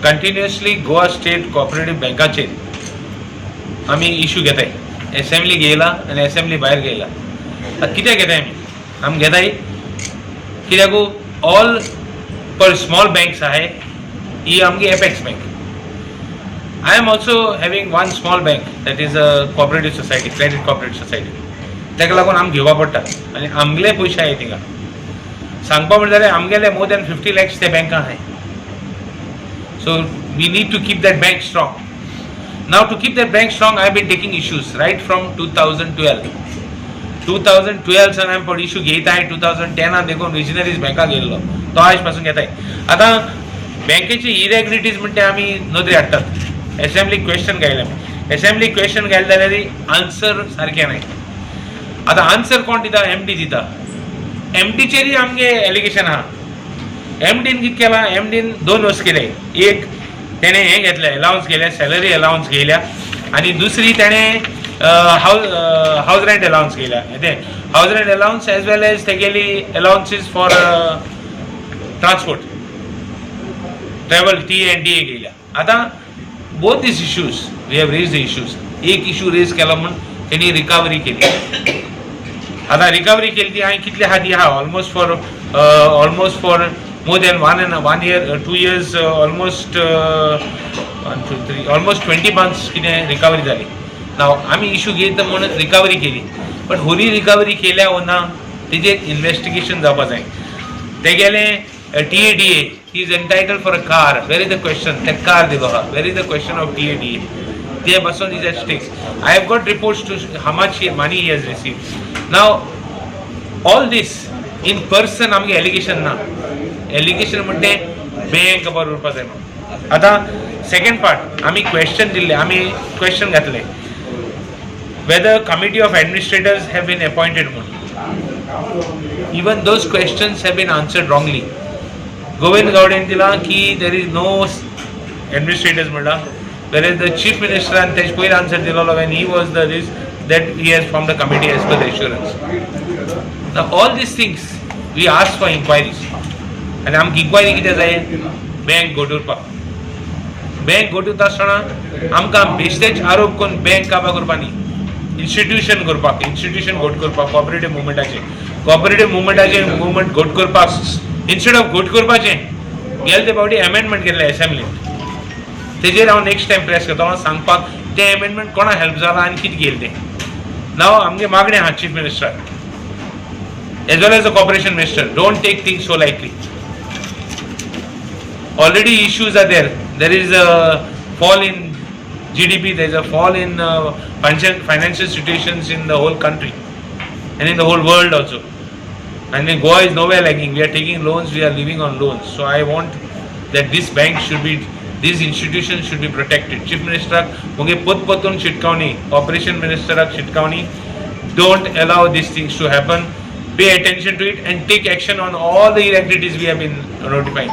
Continuously Goa state cooperative बँकाचेर आमी issue घेताय. Assembly घेयला आनी एसेंब्ली भायर घेयला. आतां कित्याक घेताय आमी? आमी घेताय कित्याक ऑल पर स्मॉल बँक्स आहाय, ही आमगे apex bank. I am also having one small bank, that is a cooperative society, credit cooperative society. ताका लागून आमकां घेवपा पडटा आनी आमगेले पयशे आहाय थिंगा. सांगपा म्हणल्यार आमगेले मोर दॅन 50 लॅक्स ते बँकां आहाय. So we need to keep that bank strong. Now, to keep that bank strong, I have been taking issues right from 2012. 2012 सान हांवें पण इशू घेयत आहाय. 2010आन देखून विजनरीज बँकाक गेल्लो, तो आयज पासून घेताय. आतां बँकेची इरेग्युलरिटीज म्हणटे आमी नदरे हाडटात. एसेंब्ली क्वेश्चन घायले आमी. एसेंब्ली क्वेश्चन घायले जाल्यार आन्सर सारकें नाय. आतां आन्सर कोण दिता? एमडी दिता. एमडीचेरय आमगे एलिगेशन आहा. एमडीन कितें केलां? एमडीन दोन वस्तू केले. एक, तेणें हें घेतलें, अलावन्स घेयल्या, सॅलरी अलावन्स घेयल्या आनी दुसरी तेणें हावज रेंट अलावन्स घेयल्या. तें house rent allowance as well as तेगेली allowances for transport travel, TA and DA घेयल्या. आतां both these issues, we have raise the issues. एक इशू रेज केलो म्हूण तेणी रिकवरी केली. आतां रिकवरी केली ती हांवें कितले आहा ती आहा, almost for more than one and one year, 2 years, almost one, two, three, almost 20 months कितें रिकवरी जाली. नाव आमी इशू घेयत म्हूण रिकवरी केली, बट होरी रिकवरी केल्या ओ ना, तेजेर इन्वेस्टिगेशन जावपा जाय. तेगेलें TA DA, he is entitled for a car. Where is the question? ते कार दिलो आहा. Where is the question of TA DA? ते पासून is at stakes. I have got reports to how much money he has received. Now, all this in person आमगे allegation ना. Allegation म्हणटे bank खबर उरपा जाय म्हणून. आतां सेकंड पार्ट, आमी क्वेश्चन दिल्ले, आमी क्वेश्चन घातले whether committee of administrators have been appointed म्हणून. Even those questions have been answered wrongly. Govind गावडेन दिला की there is no administrators म्हणला, whereas the chief minister आनी तेजे पयलीं आन्सर दिलेलो when he was the this, that he has formed a committee as per the assurance. Now, all these things we ask for inquiries. आनी आमकां enquiry कितें जाय? Bank घट उरपाक. बँक घट उरता आसतना आमकां बेश्टेच आरोप करून बँक काबार करपा न्ही, इन्स्टिट्यूशन करपाक, इन्स्टिट्यूशन घट करपाक, कॉपरेटीव मुवमेंटाचें, कॉपरेटीव मुवमेंटाचें मुवमेंट घट करपाक, इन्स्टेड ऑफ घट करपाचें, गेले ते फावटी अमेंडमेंट केल्लें एसेंब्लीन. तेजेर हांव नेक्स्ट टायम प्रेस करता हांव सांगपाक तें अमेंडमेंट कोणा हेल्प जाला आनी कितें केलें तें. नाव आमगे मागणें आहा chief मिनिस्टराक as well as the corporation minister, don't take things so lightly. Already issues are there. There is a fall in GDP, there is a fall in financial situations in the whole country and in the whole world also. And then Goa is nowhere lagging. We are taking loans, we are living on loans. So I want that this bank should be, these institutions should be protected. Chief Minister मुगे पत पतून शिटकावणी, corporation मिनिस्टराक शिटकावणी, don't allow these things to happen. Pay attention to it and take action on all the irregularities we have been notifying.